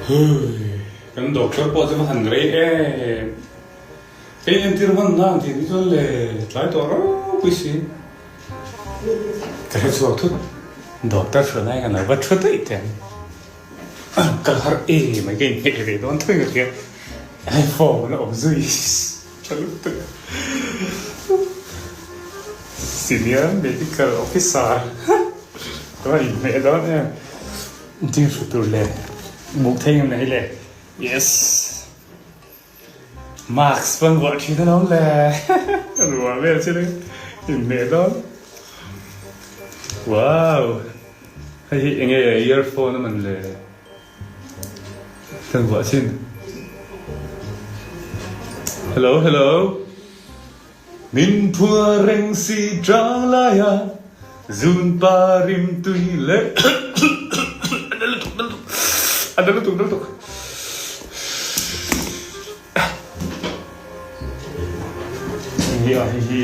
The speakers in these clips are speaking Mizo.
Hui, kan doctor pawh chu va han rei em. Ka inentir hman na ang tih ni chuan le tlai tawh ropui si. Ka hre chhuak thut, doctor hruaina hi kan lo va thu daih teh ang. Kal har em mai ka inhmeh ve dawn thung a hria. Hei form an awm zui tha lutuk. Senior medical officer ka va inhmeh dawn em. Ding hru tur leh muk thei ngam nei le. Yes. Mask pawn vuah thin alawm le. Ka nuam vel chu inhmeh dawn. Wow. Hei hi enge earphone a man le. Kan vuah chin. Hello hello. Min phua reng si tang laia zun pa rim tui leh a dal lutuk dal lutuk a dal lutuk dal lutuk Hei a hei hi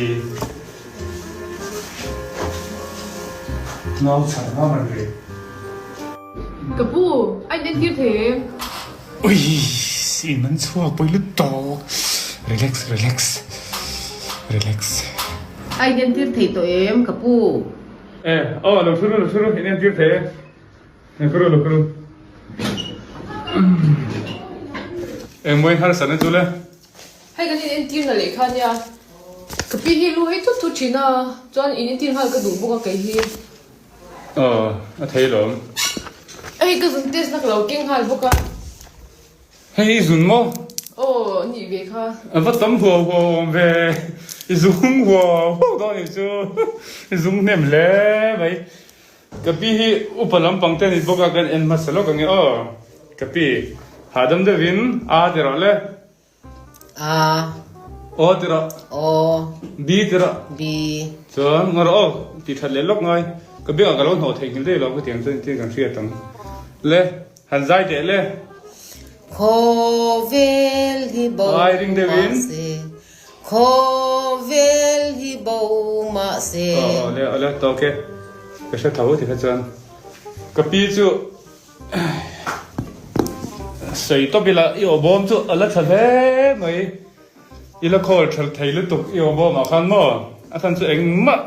nau chhar nga man ve. Ka pu, a in entir thei em? Ui, i man chhuak pawi lutuk. Relax, relax, relax. A in entir thei tawh em ka pu? E, aw, lo thu ru, lo thu ru, in entir thei e. Lo thu ru, lo thu ru. Engmawi harsatna chu le? Hei kan in entir na leh kha nia. Ka pi hi lu hei thut thut thin a, chuan in entir nghal ka duh bawk a kei hi. Aw, a thei lawm. Hei ka zun test na ka lo keng nghal bawk a. Hei i zun maw? Aw, a nih ve kha. A va tam huau huau awm ve. I zung huau huau dawn nih chu. I zung hnem hle mai. Ka pi hi upa lampang te a ni bawk a, kan en hmasa lawk ang e aw. Ka pi, hahdam deuhin a ti rawh le. A. O ti rawh. O. B ti rawh. B. Chuan ngaw rawh aw ti that leh lawk ngai. Ka biakah ka lo hnawh theih nghilh daih lo ka tiang chuan engtin kan hriat ang. Le, han zai teh le. Khawvel hi bo Ai ring deuhin. mahse Khawvel hi bo mahse. Aw aw le aw le tawk e. Ka hre tho ti kha chuan. Ka pi chu Sawi tawp ila i aw bawm chu a la tha hle mai. I la khawl tha thei lutuk i aw bawmah khan maw? A chhan chu engmah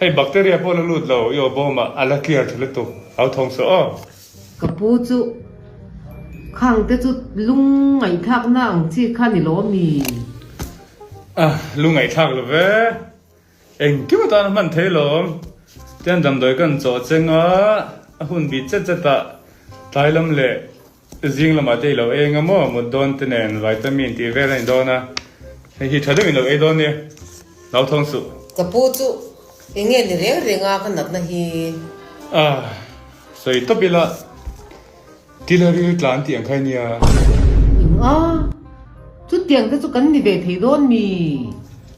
hei bacteria pawh la lut lo i aw bawmah a la clear tha lutuk. Hau thawng suh aw. Ka pu chu khang te chu lung ngaihthlakna ang chi kha ni lo mi? A lung ngaihthlak lo ve. Engkim atan a hman thei lawm. Tian damdawi kan chawh cheng a, a hun bih chet chet ah tlai lam leh zing lamah te i lo ei anga maw mut dawn te nen vitamin tih vel a ni dawn a, hei hi tha deuh in lo ei dawn nia, hlau thawng suh. Ka pu chu eng nge ni reng reng a ka natna hi? A sawi tawp ila. Tila ril tlan tih ang kha nia. Eng a, chutiang te chu kan ni ve thei dawn mi?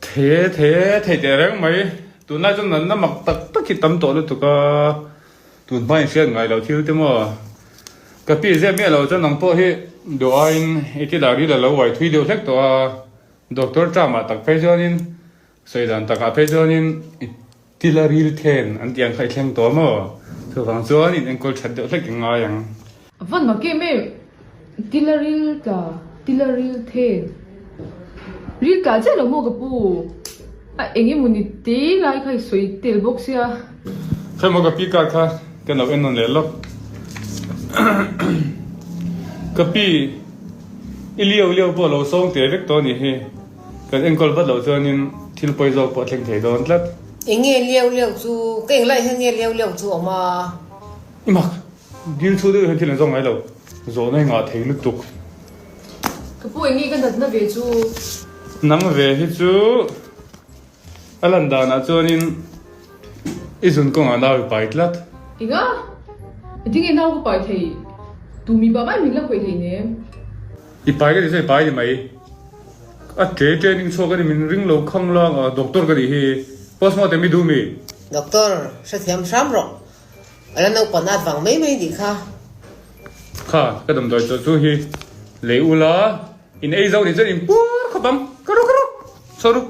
Thei e, thei e, thei teh reng mai. Tunlai chuan natna mak tak tak hi tam tawh lutuk a, tun hma in hriat ngai lo thil te maw? Ka pi zep miah lo chuan nang pawh hi duh aiin i tila ril a lo uai thui deuh hlek tawh a, Doctor Trump ah tak phei chuanin sawi dan takah phei chuanin i Til a ril then an tih ang kha i thleng tawh maw? Chuvang chuan in enkawl that deuh hlek i ngai ang. A van mak em em, til a ril tla, til a ril then. Ril tla chiah lo maw ka pu? A eng emaw ni te lai kha i sawi tel bawk sia. Khawi maw ka pi card kha ka lo en nawn leh lawk. Ka pi, i liau liau pawh lo sawng teh vek tawh a nih hi. Kan enkawl vat loh chuanin thil pawi zawk pawh a thleng thei dawn tlat. Eng nge liau liau chu, ka englai hian nge liau liau chu awm a? I mak, dil chhu deuh hian thil an zawk ngai lo, zawhna i ngah thei lutuk. Ka pu eng nge ka natna ve chu? Nang ve hi chu a lan danah chuanin i zun kawngah nau i pai tlat. Enga? Engtin nge nau ka pai thei? Tu mi pah mai min la khawih thei nem. I pai ka ti chu i pai ni mai. A ṭe ṭe ning chhuak a ni min ring lo khang lang a doctor ka nih hi postmortem i duh mi? Doctor, hrethiam hram rawh. A la naupan at vang mai mai nih kha. Kha, ka damdawi chawlh chu hi lei ula in ei zo nih chuan in puar khawp ang. Ka ru ka ru! Chhuah ru.